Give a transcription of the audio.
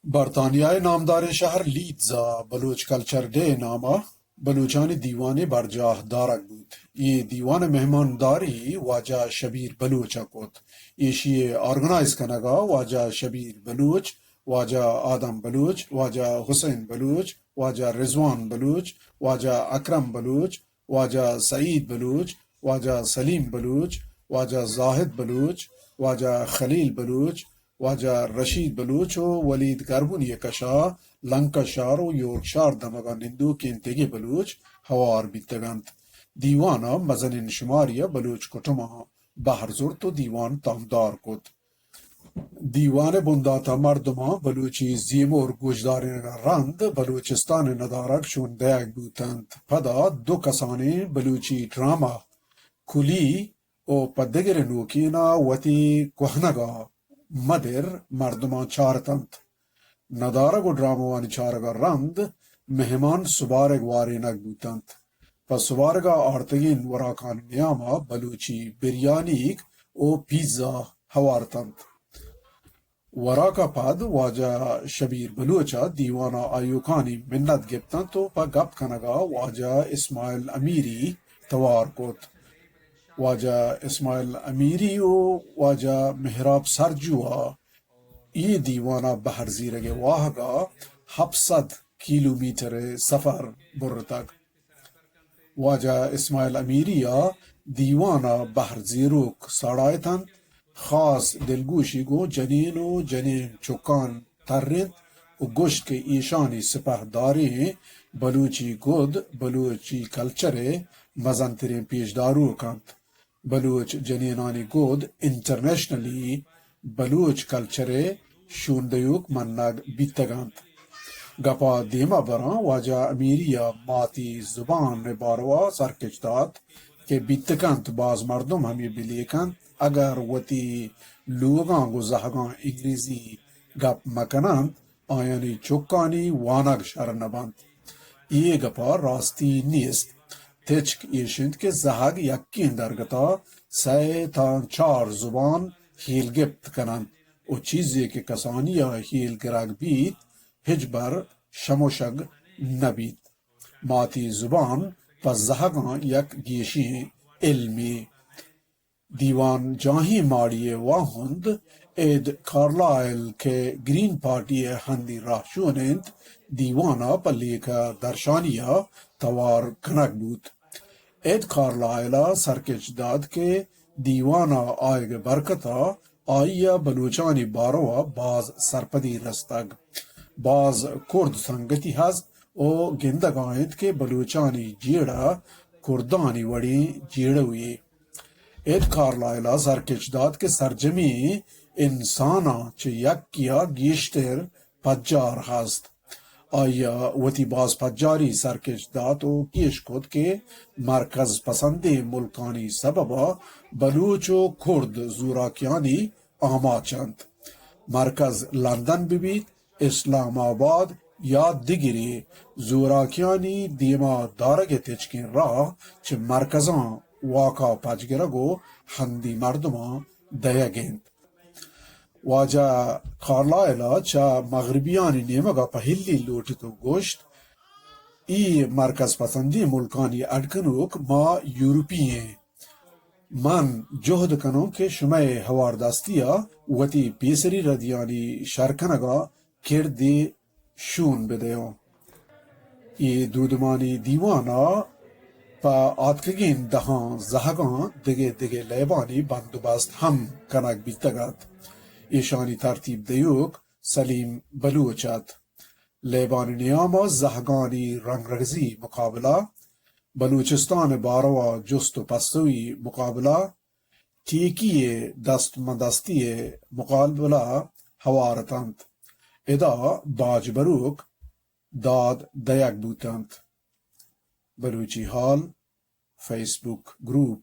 برطانیہ ءِ نامداریں شہر لیدز ءَ بلوچ کلچر ڈے ءِ نام ءَ بلوچانی دیوانے برجاہ دارگ بوت۔ اے دیوان ءِ مہمانداری واجہ شبیر بلوچ ءَ کت۔ ایشی ءِ آرگنائز کنگ ءَ واجہ شبیر بلوچ، واجہ آدم بلوچ، واجہ حسین بلوچ، واجہ رضوان بلوچ، واجہ اکرم بلوچ، واجہ سعید بلوچ، واجہ سلیم بلوچ، واجہ زاہد بلوچ، واجہ خلیل بلوچ، واجہ رشید بلوچ ءُ ولید گربنی ءِ کش ءَ لنکشائر ءُ یورکشائر دمگ ءَ نندوکیں دگہ بلوچ ہوار بیتگ اَنت۔ دیوان ءَ مزنیں شماری ءَ بلوچ کٹماں بہر زرت ءُ دیوان تامدار کت۔ دیوان ءِ بندات ءَ مردماں بلوچی زیمر گوشدارینگ ءَ رند بلوچستان ءِ ندارگ شون دئیگ بوت اَنت۔ پدا دو کسانیں بلوچی ڈرامہ کلی ءُ پہ دگرے نوکین ءَ وتی کوہنگ ءَ مدر مردماں چارت اَنت۔ ندارگ ءُ ڈرامہانی چارگ ءَ رند مہمان سبارگ وارینگ بوت اَنت۔ پہ سبارگ ءَ آرتگیں وراکانی نیام ءَ بلوچی بریانیگ ءُ پیزا ہوار اِت اَنت۔ وراک ءَ پد واجہ شبیر بلوچ ءَ دیوان ءَ آیوکانی منت گپت اَنت ءُ پہ گپ کنگ ءَ واجہ اسماعیل امیری توار کت۔ واجہ اسماعیل امیری ءُ واجہ مہراب سرجو ءَ اے دیوان ءَ بہر زیرگ ءِ واہگ ءَ ہپت سد کیلومیٹر ءِ سفر برتگ۔ واجہ اسماعیل امیری ءَ دیوان ءَ بہر زیروک ساڑایت اَنت، خاص دلگوشی گوں جنین ءُ جنین چکاں ترینت ءُ گوشت کہ ایشانی سپہداریں بلوچی گد بلوچی کلچر ءِ مزنتریں پیشداروک اَنت۔ بلوچ جنینانی گد انٹرنیشنلی بلوچ کلچر ءِ شون دیوک منگ بیتگ اَنت۔ گپ ءَ دیم ءَ براں واجہ امیری ءَ ماتی زبان ءِ باروا سرکچ دات کہ بیت کنت باز مردم ہمے بلیک اَنت، اگر وتی لوگاں گوں زہگاں انگریزی گپ مہ کن اَنت، آیانی چکانی وانگ شر نہ بنت۔ اے گپ ءَ راستی نیست۔ تچک ایش اِنت کہ زہگ یکیں درگت ءَ سئے تاں چار زبان ہیل گپت کن اَنت ءُ چیزے کہ کسانی ءَ ہیل گرگ بیت، ہچبر شموشگ نہ بیت۔ ماتی زبان پہ زہگاں یک گیشیں علمے۔ دیوان جاہیں ماڑی ءِ واہند ایڈ کارلائل کہ گرین پارٹی ءِ ہندی راہشون اِنت، دیوان ءَ پہ لیکہ درشانی ءَ توار کنگ بوت۔ ایڈ کارلائل ءَ سرکچ دات کہ دیوان ءَ آیگ ءِ برکت ءَ آئی ءَ بلوچانی بارو ءَ باز سرپدی رستگ۔ باز کرد سنگتی ہست ءُ گندگ ءَ اِنت کہ بلوچانی جیڑہ کردانی وڑیں جیڑہ یے۔ ایڈ کارلائل ءَ سرکچ دات کہ سرجمیں انساناں چہ یکے ءَ گیشتر پجار ہست۔ آئی ءَ وتی باز پجاری سرکچ دات ءُ گیش کت کہ مرکز پسندیں ملکانی سبب ءَ بلوچ ءُ کرد زوراکیانی آماچ اَنت۔ مرکز لندن بہ بیت، اسلام آباد یا دگرے، زوراکیانی دیما دارگ ءِ تچکیں راہ چہ مرکزاں واک ءَ پچ گرگ ءُ ہندی مردماں دئیگ اِنت۔ واجہ کارلائل ءَ چہ مغربیانی نیمگ ءَ پہلی لوٹت ءُ گوشت، اے مرکز پسندیں ملکانی اڈ کنوک ما یورپی ایں۔ من جہد کنوں کہ شمئے ہوار دستی ءَ وتی پیسری ردیانی شر کنگ ءَ کردے شون بدیوں۔ اے دودمانی دیوان ءَ پہ آتکگیں دہاں زہگاں دگہ دگہ لیبانی بندوبست ہم کنگ بیتگ اَت۔ ایشانی ترتیب دیوک سلیم بلوچ اَت۔ لیبانی نیام ءَ زہگانی رنگرزی مقابلہ، بلوچستان ءِ باروا جست ءُ پسوی مقابلہ، ٹیکی ءِ دست ماں دستی ءِ مقابلہ ہوار اتنت۔ ادا باج بروک داد دئیگ بوتنت۔ بلوچی ہال فیس بک گروپ۔